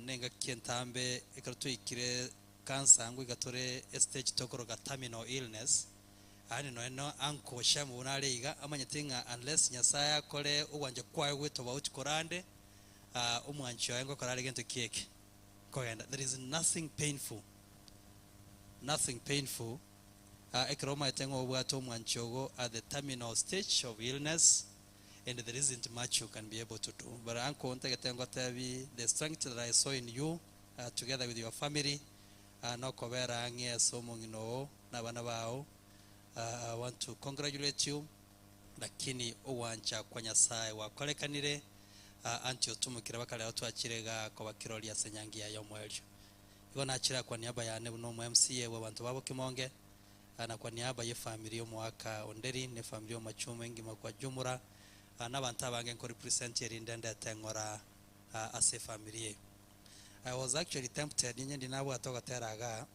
Nengaki entambe ekero twaikire cancer ngoika tore estage tokoroka terminal illness, yaani nonya na uncle Shem buna are iga amanyete ng'a unless Nyasaye akore ogwancha kwaye gwe tobauti korande omwanchi oye ngokora are gento ki eke nkogenda there is nothing painful nothing painful ekero omanyete ng'a obwate omwanchi ogo at the terminal stage of illness and there isn't much you can be able to do but uncle ntagete ngotebi the strength that I saw in you together with your family nokobera ang'e ase omong'ina oo na abana bao I want to congratulate you lakini ogwancha kwa Nyasaye gwakorekanire aunty otumokire baka rero twachire igaa koba kirori ase enyangi yaye omoerio. Igo nachire kwa niaba yane buna omo MCA bwa abanto babo Kimonge na kwa niaba ye family y'omoaka Onderi ne family y'omachuma engima kwa jumura na abanto abange nko represent erinde ndete ng'ora ase efamily eye. I was actually tempted inye ndi nabwate ogotera igaa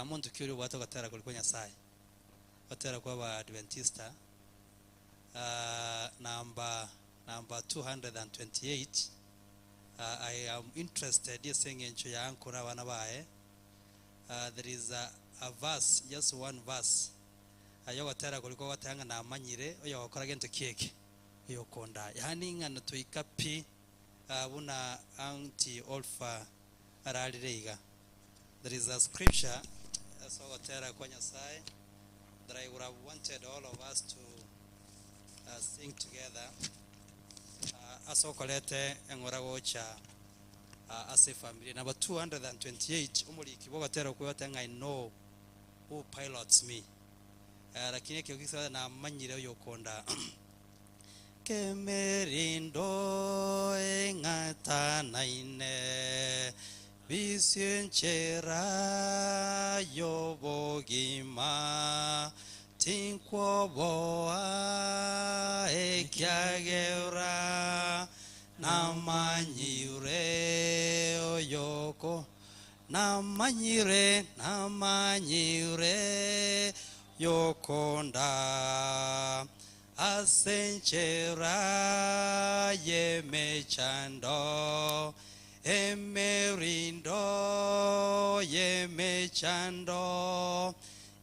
monto ki oria obwate ogotera koria kwa Nyasaye ogotera kwa aba Adventista number number 228 I am interested ase eng'encho ya uncle na abana baye there is a a verse just one verse yogotera koria kogoteba ng'a namanyire oyogokora gento ki eke oyokondaa yaani ng'a ntoika pi buna aunty Olfa ararire iga. There is a scripture ase ogotera kwa Nyasaye that I would have wanted all of us to sing together ase okoreta eng'ora gocha ase efamiri. Number 228 omoriki bw'ogotera okwo ogoteba ng'a I know who pilots me. Lakini ekio gisa namanyire oyokondaa. Kemerindo eng'atanaine, bisie enchera y'obogima, tinkwoboa ekiagera namanyire oyoko namanyire namanyire yokonda. Ase enchera y'emechando, emerindo y'emechando,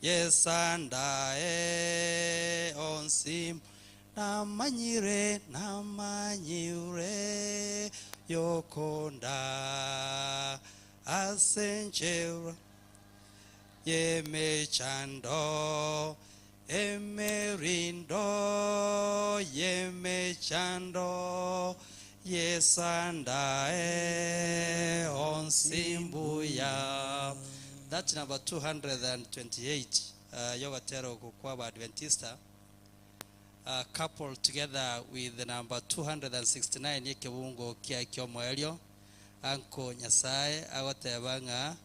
y'esandae onsi, namanyire, namanyire yokonda ase enchera y'emechando, Emerindo y'emechando y'esandae onsi mbuya. That's number 228 y'ogotera oko kwa Abaadventista coupled together with the number 269 y'ekebungo kia ki'omoerio, Uncle Nyasae agoteba ng'a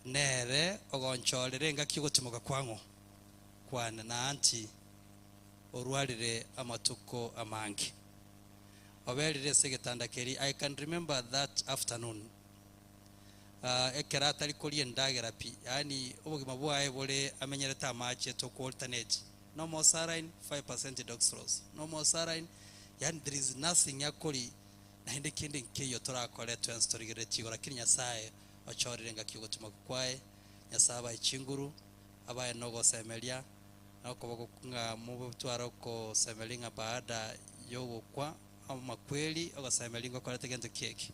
nere ogonchorera engaki y'ogotimoka kwang'o. kwane na aunty orwarire amatuko amange oberire ase egetanda keria I can remember that afternoon ekero atari koria endagera pi yaani obogima bwaye bore amenyerete amache to alternate no more saline 5% dextrose no more saline yaani there is nothing akori naende kende nkeiyo torakore twensi torigereretie igoro lakini Nyasaye ochorire engaki yogotumoka kwaye Nyasaye abae chinguru Abaye nogosemeria, na okoboko ng'a motware okosemeria ng'a baada y'ogokwa amakweri ogosemeria ngokorete gento ki eki?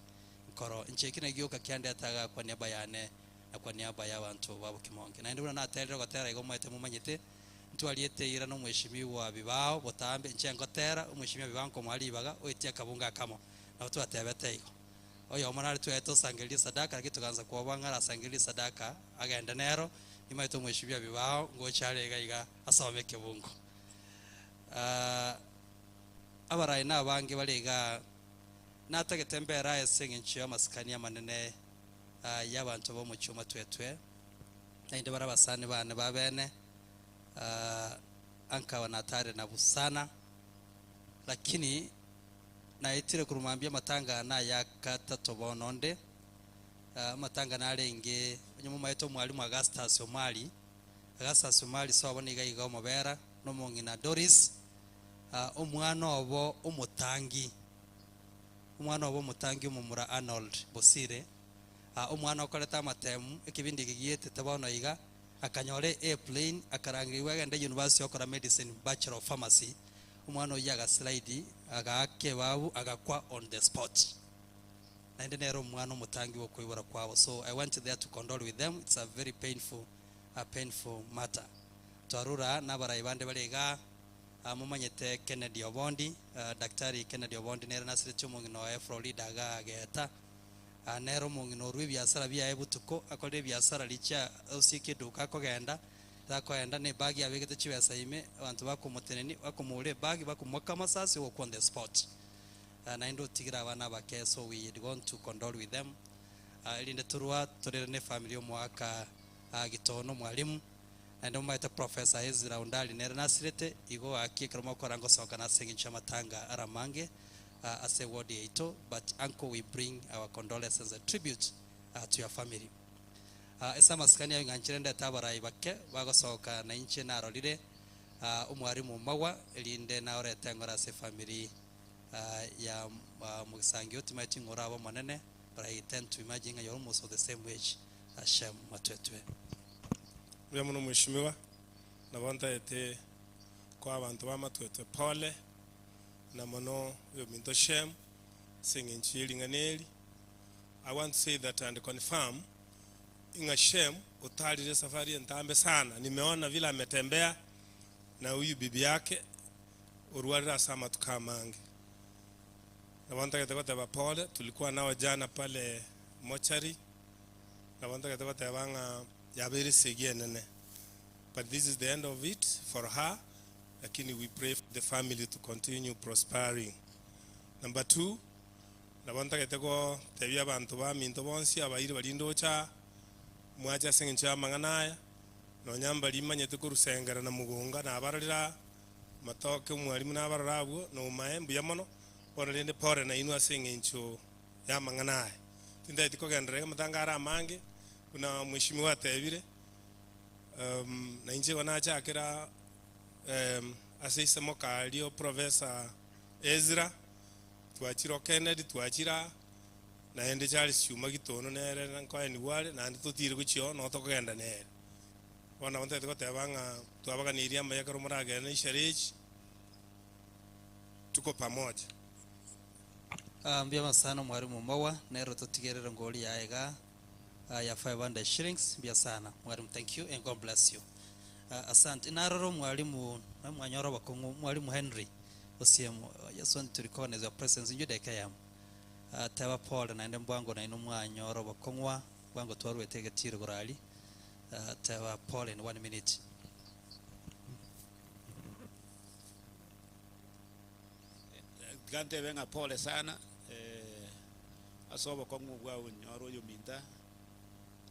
Nkoro, inche eki nagioka kiandete igaa kwa niaba yane na kwa niaba y'abanto ba Bokimonge. Naende buna naterire ogotera igo moete momanyete, ntwariete eira nomweshimiwa Bibao botambe, inche ngotera, omweshimiwa Bibao nkomoa ribaga oetie akabungo akamo. Nabo twatebete igo. Oyomo nare tweete osangererie esadaka, lakini togansa kwoboa ng'a arasangererie esadaka agende nero, nimaete omweshimiwa Bibao ngocha are iga iga asome ekebungo. Abarai nabange bare igaa, natagete mbere aye ase eng'encho y'amasikani amanene y'abanto b'omochie omatwetwe, naende bare abasani bane ba bene, ankawa natare nabwo sana, lakini Naetire korwa mambia amatanga nayagatato bono onde, amatanga narenge onye momaete omwalimu Augustus Omari, Augustus Omari sobo niga iga omobera, na omong'ina Doris, omwana obo omotangi. Omwana obo omotangi omomura Arnold Bosire, omwana okorete amatemu ekebindi eke gietete bono iga, akanyora A plain, akarangerigwa agende university okora medicine, Bachelor of Pharmacy. Omwana oyio agaslide, agaaka ebabu, agakwa on the spot. Naende nere omwana omotangi bw'okoibora kwabo. So I went there to condole with them, it's a very painful, a painful matter. Twarure aa nabarai bande bare igaa, Momanyete Kennedy Obondi, Daktari Kennedy Obondi nere naseretie omong'ina oye Florida igaa ageta. Nere omong'ina orwa ebiasara biaye botuko, akorire ebiasara riche osieke eduka akogenda, takoenda ne ebag abegete chibesa ime, abanto bakomotenenia, bakomoura ebag, bakomoaka amasasi ogokwa on the spot. Naende otigire abana abake so we had gone to condole with them, erinde torwa torere ne efamiri y'omoaka Gitono Mwalimu. Naende momaete Professor Ezra Undari nere nasirete, igo gaki ekero mogokora ngosoka nase engencho y'amatanga are amange ase eward yaito, but uncle we bring our condolences and tribute to your family. Ase amasikani ayo ng'anchire ndete abarai bake bagosoka nainche narorire omwarimu omagwa erinde naorete eng'ora ase efamiri ya mogisangio timaeti ng'ora abe omonene but I tend to imagine ng'a you're almost of the same age Shem Matwetwe. Mbuya mono mweshimiwa, nabo ntaete koa abanto ba Matwetwe pole, na mono oyominto Shem ase eng'encho ye ring'ana eri. I want to say that and confirm ing'a Shem otarire esafari entambe sana, nimeona vile ametembea na huyu bibi yake orwarire ase amatuko amange. Nabo ntagete goteba pole, tulikuwa nao jana pale mochari, Nabo ntagete goteba ng'a yabeire esegi enene but this is the end of it for her lakini we pray for the family to continue prospering. Number two, nabo ntagete gotebia abanto baminto bonsi abairi baria ndoche aa, mwache ase eng'encho y'amang'ana aya, nonya mbaria manyete korusengera na mogonga nabarorire aa, matoke omwalimu nabarora abwo, na omae mbuya mono, bono rende pore nainwe ase eng'encho y'amang'ana aya. Tintageti kogenderera iga amatanga are amange, buna mweshimiwa atebire, na inche igo nachakera ase ise mokario Professor Ezra, twachire o Kennedy, twachire aa, naende Charles Chuma Gitono nere nkoenigwa are, naende totire gochia oo, noo tokogenda nere. Bono nabo ntagete goteba ng'a twabaganeirie amaya ekero moragende ishere echi, tuko pamoja. Mbuya mono sana omwarimu Omowa, nere ototigerere ngori yaye igaa ya 500 shillings, mbuya sana mwarimu thank you and God bless you. Asante, narora omwarimu mwanyora obokong'u, mwarimu Henry Osiemo, I just want to recognize your presence, inchuo edageka eyemo. Teba pole naende mbwango nainwe mwanyora obokong'wa, bwango twaruete egetiro igoro aria, teba pole in one minute. Tiga ntebe ng'a pole sana ase obokong'u bwao onyore oyominto,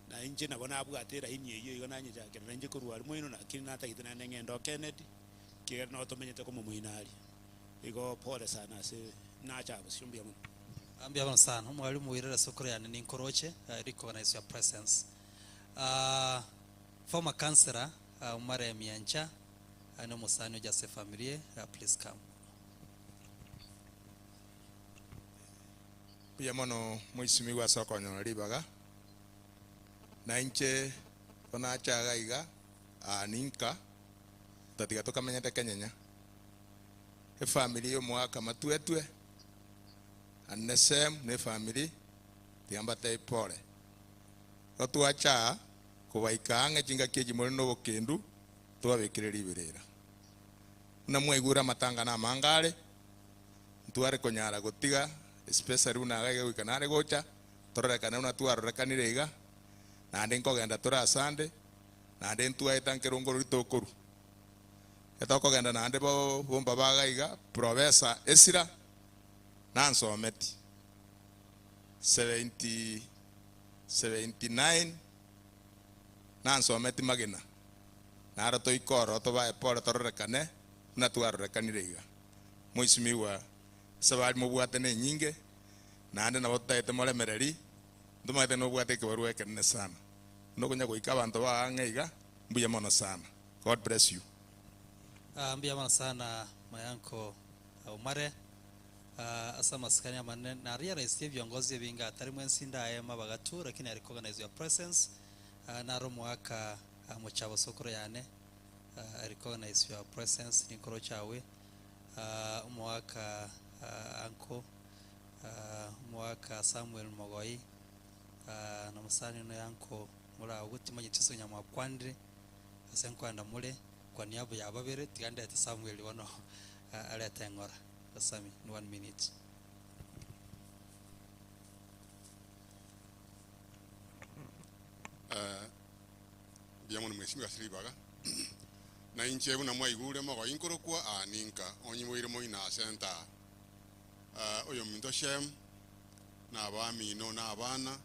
na inche nabo nabwate eraini eyio igo nanyechakera nainche korwa aria moino lakini natagete naende ng'ende o Kennedy, ekiagera nabo tomenyete komomoina aria. Igo pole sana ase nacha bosio mbuya mono. Mbuya mono sana omwalimu oirere sokoro yane ninkoroche I recognize your presence former councillor Omare Miancha Aye nomosani oche ase efamiri eye, please come. Mbuya mono moisimigwe ase okonyora ribaga, na inche bono nacha iga iga aa ninka, totatiga tokamenyete kenyenya, efamiri ya omogaka Matwetwe and ne same ne efamiri, tiga mbatebie pole. Igo twacha aa kobaika ang'e chingaki echi more nobokendu, Twabekire riberera. Buna mwaigure amatangana amange are, ntware konyara gotiga especially buna iga iga goika nare gocha, tororekane buna twarorekanire iga, naende nkogenda tore asande, naende ntwaeta nkerwa nkorori tokorwa. Etokogenda naende bo bombaba iga iga, Professor Esira nansometi 70 79 nansometi magena. Naro toike ororo tobae pore tororekane buna twarorekanire iga. Moisimigwa ase baria mobwate nenyinge, naende nabo totagete moremereri, ntomanyete nobwate ekebarua ekenene sana. Buna okonya goika abanto bao ang'e iga, mbuya mono sana. God bless you. Mbuya mono sana my uncle Omare. Ase amasikani amanene na realize ebiongozi ebinge atari mwensi ndaye mabagatu lakini I recognize your presence naro omogaka mochabo sokoro yane I recognize your presence ninkoroche awe omogaka uncle omogaka Samuel Mogoi na omosani one uncle more agwo timanyeti ase onye mwakwanire ase nkoenda more kwa niaba ya babere tiga ndete Samuel bono arete eng'ora. Sami in one minute. Mbuya mono mheshimiwa ase ribaga. Na inche buna mwaigure mogoi nkorokwa aa ninka onyiboire moino ase ntaa. Oyominto Shem, na abamino na abana,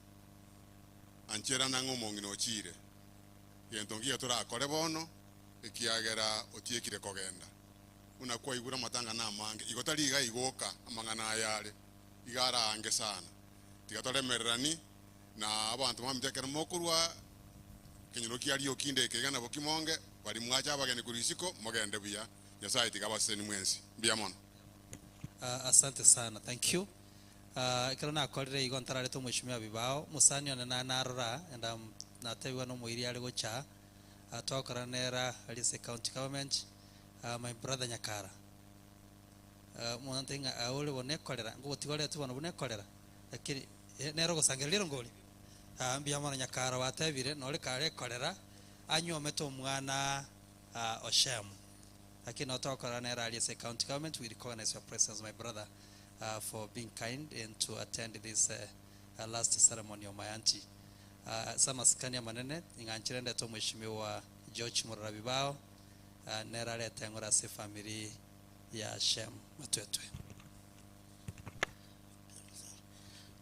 ancherana ng'a omong'ina ochiire. Gento nkiya torakore bono, ekiagera otiekire kogenda. Buna kwaigure amatang'ana amange, igo tari iga igoka amang'ana aya are, iga are aange sana. Tiga toremererani na abanto baminto ekero mokorua ekenyoro kia riokinde eke iga nabo kimonge, baria mwacha abageni korwa isiko, mogende buya. Nyasae tiga abaseseni mwensi. Mbuya mono. Asante sana thank you ekero nakorire igo ntararete omweshimiwa bibao omosani one na narora and am natebigwa nomoiri are gocha aa twakorana nere aria ase county government my brother Nyakara omonto antebie ng'a aa ore bono ekorera ngogotiga oretwe bono buna ekorera lakini nere ogosangereria ere ngori mbuya mono Nyakara gwatebire nore kare ekorera anywomete omwana o Shemu lakini nabo twakorana nere aria ase county government we recognize your presence my brother for being kind and to attend this last ceremony of my auntie ase amasikani amanene ing'anchire ndete omweshimiwa George Murora Bibao nere arete eng'ora ase efamiri ya Shem Matwetwe.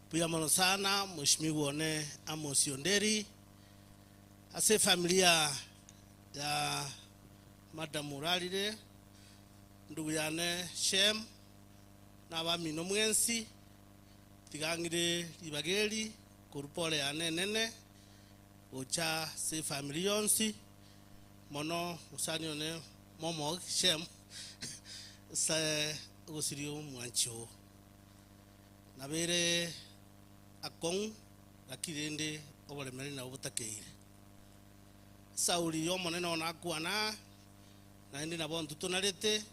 Mbuya mono sana mweshimiwa one Amos Onderi ase efamilia ya madam orarire, ndugu yane Shem na abamino mwensi, tiga ng'ire ribaga eri korwa pole yane enene gocha ase efamiri yonsi. Mono mosani one momogi Shem ase ogosiria omwanchi oo. Nabeire akong'u, naki rende oboremereri nabwo botakeire. Sauli y'Omonene one akwana, naende nabo intwe tonarete,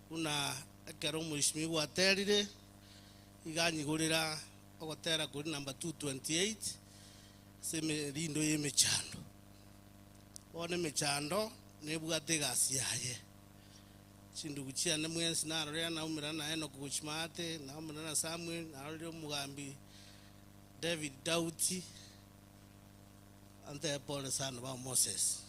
buna ekero omoisimigwa aterire, iga anyigorera ogotera koria number 228 ase emerindo y'emechando. Bono emechando nebwate egasi yaye. Chindugu chiane mwensi narorire naumera na Enock gochia maate, naumera na Samuel, narorire omogambi David Dauti, antebie pole sana ba Moses.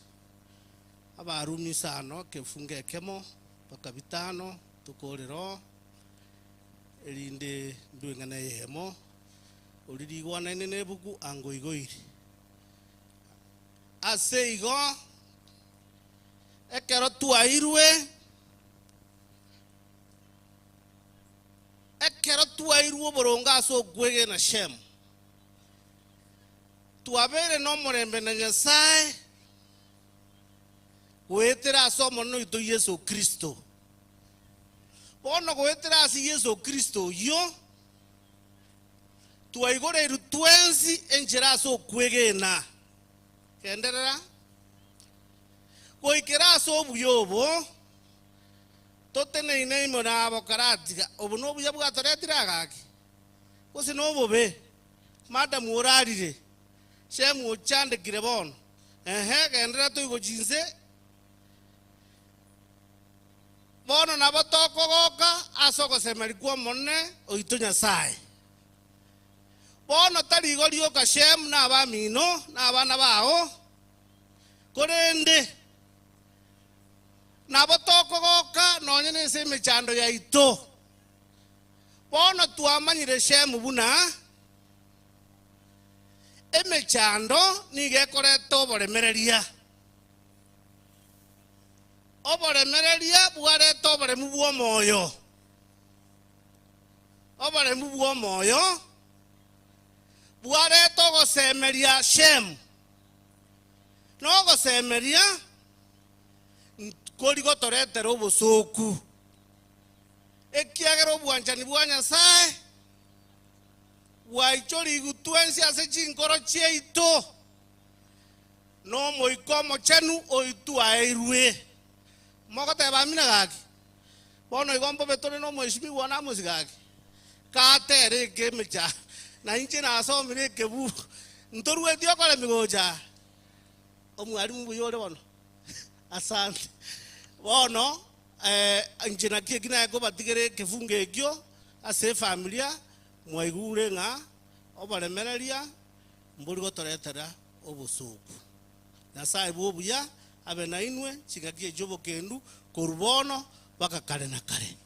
Abarumi isano ekefungo ekemo mpaka bitano tokorere oo, erinde ndue eng'ana eyemo, oria rigwanaine na ebuku angoigoire. Ase igo, ekero twairwe, ekero twairwe oboronge ase okwegena Shemu, twabeire nomorembe na Nyasae goetera ase Omonene oito Yeso Kristo. Bono goetera ase Yeso Kristo oyio, Twaigoreirwe twensi enchera ase okwegena. Genderera. Goikera ase obuya obo, toteneine ime nabo karatiga. Obo nobuya bwatoretire agaki, gose nobobe? Madamu orarire, Shemu ochandekire bono. Ehe, genderera toigochie inse. Bono nabo tokogoka ase ogosemeria kw'Omonene oito Nyasae. Bono tari igo rioka Shemu na abamino na abana bao, korende nabo tokogoka nonya nase emechando yaito. Bono twamanyire Shemu buna emechando nigo ekoreta oboremereria. Oboremereria bwareta oboremu bw'omoyo, oboremu bw'omoyo bwareta ogosemeria Shemu, na ogosemeria nkori gotoretera obosooku. Ekiagera obwanchani bwa Nyasae bwaichorigwe twensi ase chinkoro chiaito, na Omoika Omochenu oitwaeirwe. Mogoteba amina gaki? Bono igo mbobe tore nomoesimigwa one Amosi gaki, katere ekemecha, na inche nasomire ekebuku, ntorueti okoremi gocha aa. Omwalimu mbuya ore bono? Asante. Bono inche naki eki naye kobatigera ekefungo ekio ase efamilia, mwaigure ng'a oboremereria mbori gotoretera obosooku. Nyasae bw'obuya abe nainwe chingaki echi obokendu korwa bono mpaka kare na kare.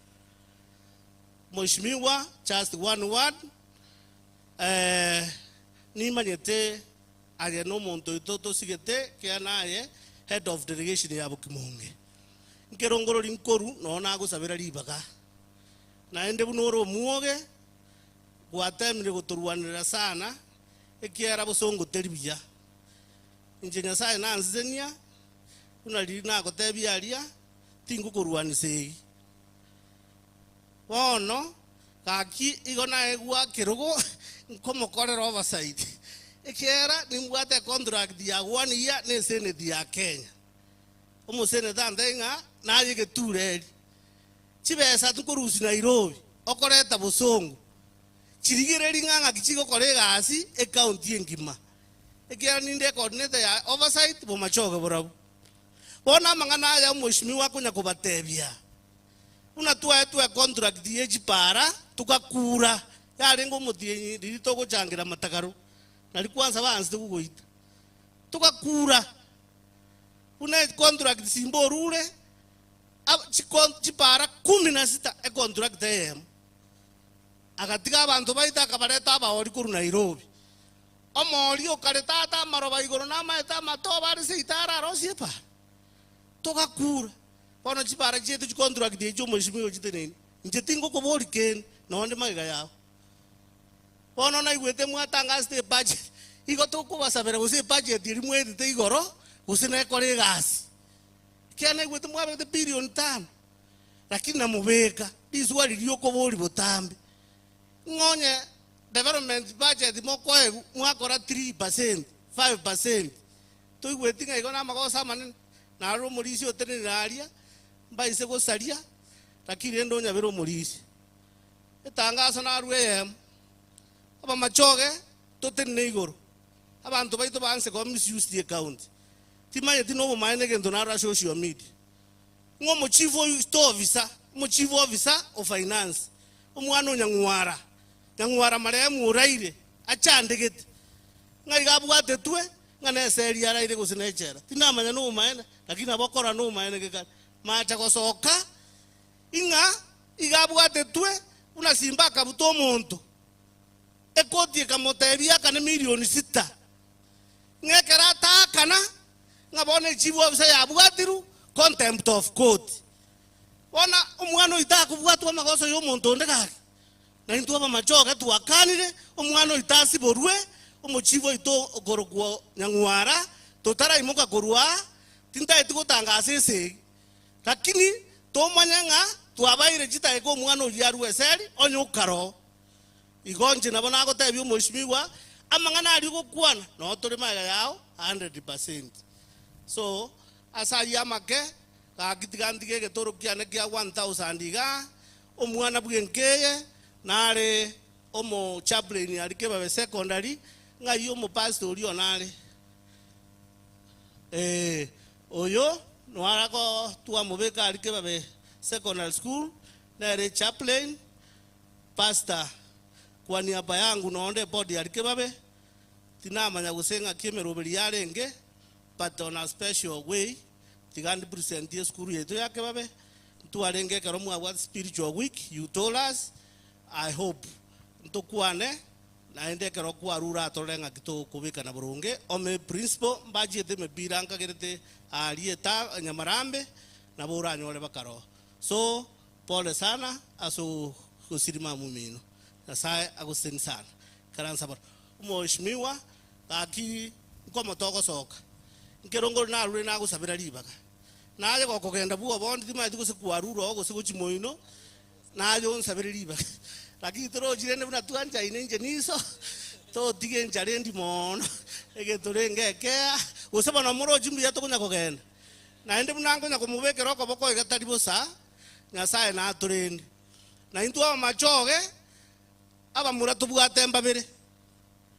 Mheshimiwa, just one word, nimanyete aye nomonto oito tosigete kiagera naye head of delegation ya Bokimonge. Nkerongorori nkoru noo nagosabera ribaga. Naende buna ore omwoge, gwatemire gotorwanerera sana, ekiagera bosongo teri buya. Inche Nyasae nansesenia, buna riria nagotebia aria, tingokorwanisa egi. Bono gaki igo naegwa kerogo nkomokorera oversight, ekiagera nimbwate econtract ya one year na eseneti ya Kenya. Omoseneta antebie ng'a naye egetureri, chibesa nkorusia Nairobi okoreta bosongo, chirigererie ng'a ng'aki chigokora egasi ecounty engima. Ekiagera ninde coordinator ya oversight bomachoge borabwo. Bono amang'ana aya omweshimiwa akonya kobatebia, buna twaetwe econtract ye chipara togakura, yarenge omotienyi riria togochangera amatagaro, nari kwansa baansete gogoita. Togakura buna econtract simba orure aba chicon chipara kumi na sita econtract eyemo. Agatiga abanto baito akabareta abaori korwa Nairobi. Omoori okare tata amaroba igoro namaete amatobe are seito ararosie epara. Togakura. Bono chipara chiaito chicontract echi omoisimigwa chiteneine. Inche tingokoboria kende, nonde magega yao. Bono naigwete mwatangasete ebudget, igo tokobasabera gose ebudget eria mwaetete igoro, gose nekore egasi. Ekiagera naigwete mwabegete billion tano, lakini namobeka riswali riokoboria botambe, ng'a onye development budget mokoegwa mwakora 3%, 5%, toigweti ng'a igo namagoso amanene, naroro omorisia otenenire aria, mbaise gosaria, lakini rende onyabere omorisia. Etangaso narue eyemo, abamachoge totenene igoro, abanto baito baanse koba misused ecounty. Timanyeti nobomaene egento narora social media. Ng'a omochief oyo to officer, omochief officer o finance, omwana o Nyang'wara, Nyang'wara marehemu oraire, achandegete, ng'a iga abwatetwe ng'a neseri araire gose nechela. Tindamanya nobomaene, lakini nabo okorora nobomaene gekare. Macha gosoka, ing'a iga abwatetwe buna simba akabuta omonto, ekoti ekamotebia akane milioni sita, ng'a ekero ataakana, ng'a bono echief officer yabwatirwe contempt of court. Bono omwana oito akobwatwa amagoso ya omonto onde gaki, na intwe abamachoge twakanire, omwana oito asiborwe, omochief oito okorokwa Nyang'wara, totaraimoka korwa aa, tintaeti gotangasa esegi. Lakini tomanye ng'a twabaire chidakika omwana oyio arue eseri onye okaroo. Igo inche nabo nagotebia omoisimigwa, amang'ana aria ogokwana noo tore magega yao 100%. So ase ayio amake, gaki tiga ntige egetoro kiane kia 1000 igaa, omwana bw'enka eye nare omo chaplain aria Kebabe Secondary, ng'ai omopastor oria one are? Ee, oyo noara twamobeka aria Kebabe Secondary School, nere chaplain, pastor, kwa niaba yangu nonde ebodi aria Kebabe, tinamanya gose ng'aki emeroberi yarenge, but on a special way, tiga ndipresentie esukuru yaito ya Kebabe, ntwarenge ekero mwabwate spiritual week, you told us, I hope ntokwane, Naende ekero kwarure atorore ng'aki tokobekana boronge, ome principal mbachiete emepira nkagerete aaria eta Nyamarambe, nabo oranyore bakaroo. So, pole sana ase ogosirima omomino. Nyasae agoseseni sana. Ikaransa bono. Omweshimiwa, gaki nkomo togosoka. Nkerongori narure nagosabera ribaga. Naye gokogenda bwobondi timanyeti gose kwarure oo gose gochia moino. Naye onsabere ribaga, lakini torochi rende buna twanchaine inche niso, totiga enchara endi mono, egento renge ekea, gose bono morochi mbuya tokonya kogenda. Naende buna nkonya komobekera okoboko iga tari bosa, Nyasae natorende. Na intwe abamachoge, abamura tobwate mbabere,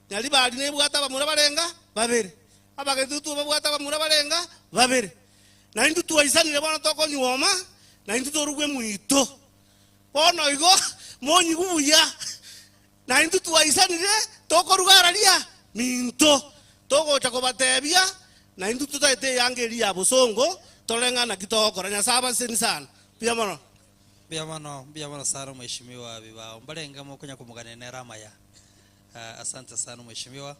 Nyaribari nebwate abamura barenga babere, Abagetutu babwate abamura barenga babere. Na intwe twaisanire bono tokonyuoma, na intwe torugwe moito. Bono igo monyigwe buya, na intwe twaisanire tokoruga araria minto. Togocha kobatebia, na intwe totaete eyanga eria ya bosongo, torore ng'a naki togokora. Nyasae abasesenie sana. Mbuya mono. Mbuya mono, mbuya mono sana mheshimiwa Bibao. Mbarenge mokonya komoganera nere amaya. Asante sana mheshimiwa.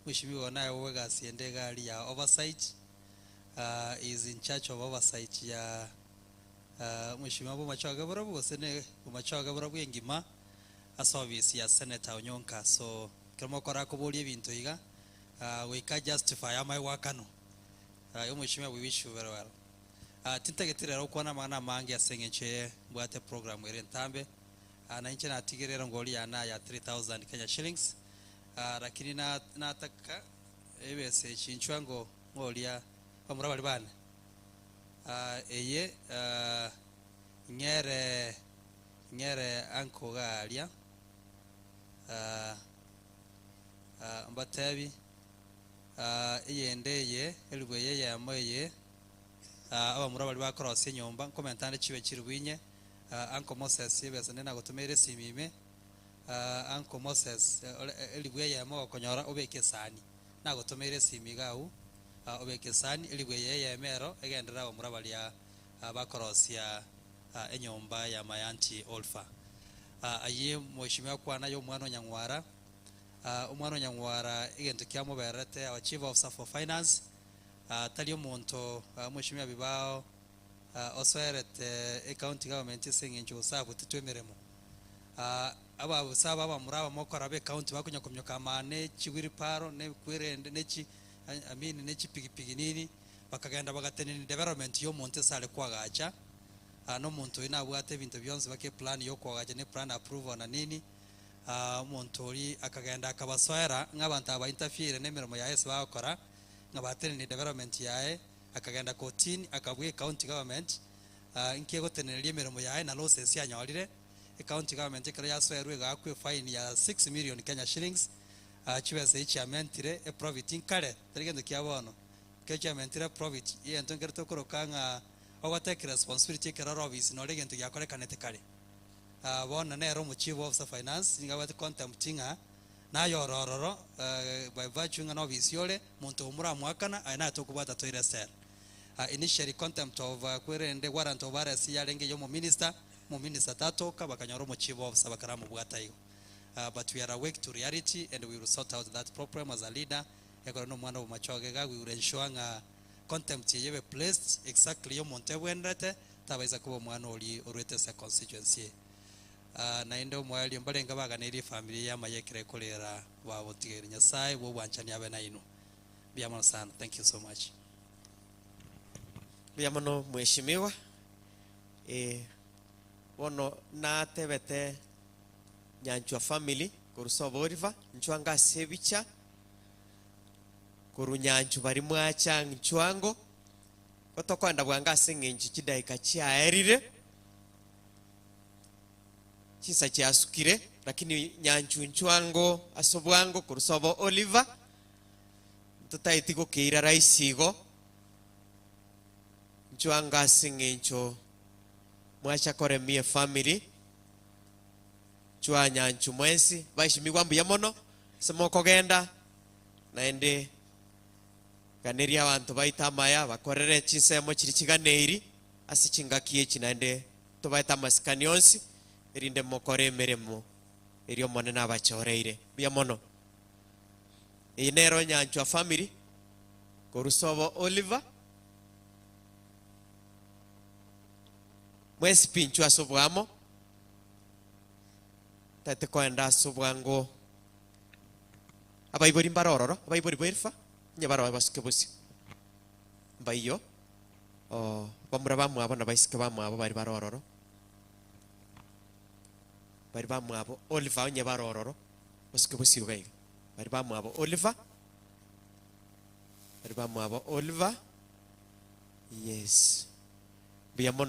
Mheshimiwa naye owe egasi ende iga aria ya oversight, he is in charge of oversight ya mheshimiwa bomachoge borobwo gose ne bomachoge borobwo engima ase office ya Senator Onyonka. So ekero mokora koboria ebinto iga goika justify amae goakanwa. Igo mheshimiwa we wish you very well. Tintageti rero gokwana amang'ana amange ase eng'encho eye mbwate program ere entambe. Na inche natigire erongori yane aya 3000 Kenya shillings, lakini nataka ebesa echi inchwe ango ng'oria bamura baria bane. Eye ng'ere ng'ere anko iga aria, mbatebi, eyende eye elifu eye eyemo eye, abamura baria bakorosia enyomba, nkomenta ande chibe chilifu inye. Uncle Moses ebesa nde nagotomeire esimi ime, Uncle Moses ore elifu eyemo ogokonyora obeke esani, nagotomeire esimi iga agwo, obeke esani, elifu eye eyemo ero egenderere abamura baria bakorosia enyomba ya my auntie Olpha. Ayio mheshimiwa kwana ya omwana o Nyang'wara, omwana o Nyang'wara egento kiamobererete our chief officer for finance, tari omonto mheshimiwa Bibao. Osoerete ecounty government ase eng'encho gose abutetwe emeremo. Ababusa aba abamura aba mokora be county bakonya kominyoka amana ne chi wheelbarrow ne kwerende ne chi I mean ne chipigipigi nini bakagenda bagatenenia development ya omonto ase are koagacha na omonto oyio nabwate ebinto bionsi baka eplan ya okoagacha ne plan approval na nini omonto oria akagenda akabasoera ng'a abanto aba ba interfere ne emeremo yaye ase bagokora ng'a batenenie development yaye. Akagenda kotini, akabua ecounty government, inki egoteneneria emeremo yaye na losses anyorire. Ecounty government ekero yasoerwe egaakwa efine ya 6 million Kenya shillings, chibesa echi chiamentire eprofit nkare, tari gento kia bono, ekero chiamentire eprofit, egento nkere tokoroka ng'a ogotake responsibility ekero ore ofisi nore egento giakorekanete kare. Bono nere omochief officer finance nigo abwate contempt ng'a Naye ore ororo, by virtue ng'a nobisi ore, monto oyo moramoakana, aye naye tokobwata toire esela. Initially contempt of kwerende warrant of arrest yarenge ya omominister, omominister tatoka, bakanyora omochief officer bakaramobwata igo. But we are awake to reality and we will sort out that problem as a leader, ekero nomwana obomachoge iga we will ensure ng'a contempt eye ebe placed exactly yomonto ebwenerete, tabaisa koba omwana oria orwete ase econstituency eye. Naende omoerio mbarenge baganeirie efamiri y'amaya ekero ekorera babotigeire. Nyasae bw'obwanchani abe nainwe. Mbuya mono sana. Thank you so much. Mbuya mono mheshimiwa. Eh, bono natebete Nyanchwa family korwa sobo Oliver, nchwango ase ebicha, korwa Nyanchwa baria mwacha nchwango, gotokoenda bwango ase eng'encho chidaika chiaerire. Chinsa chiasukire, lakini nyanchunchwa ango ase obwango korwa sobo Oliver, ntotaeti gokeira rahisi igo, nchwa ango ase eng'encho mwacha koremia efamily, nchwa nyanchu mwensi, baishimigwa mbuya mono ase mokogenda, naende ganeria abanto baito amaya bakorere chinsemo chiria chiganeiri ase chingaki echi naende Tobaete amasikani onsi, erinde mokore emeremo eria Omonene abachoreire. Mbuya mono. Eye nero Nyanchwa family, korwa sobo Oliver. Mwensi pi inchwe ase oboamo, tari koenda ase obwango. Abaibori mbare ororo, abaibori ba Elifa, onye baroe basuke bosio. Mbaiyo. Oo, bamura bamwabo na baiseke bamwabo baria bare ororo. Bari bamwabo Oliver onye bare ororo, basuke bosio iga iga. Bari bamwabo Oliver, bari bamwabo Oliver, yes. Mbuya mono.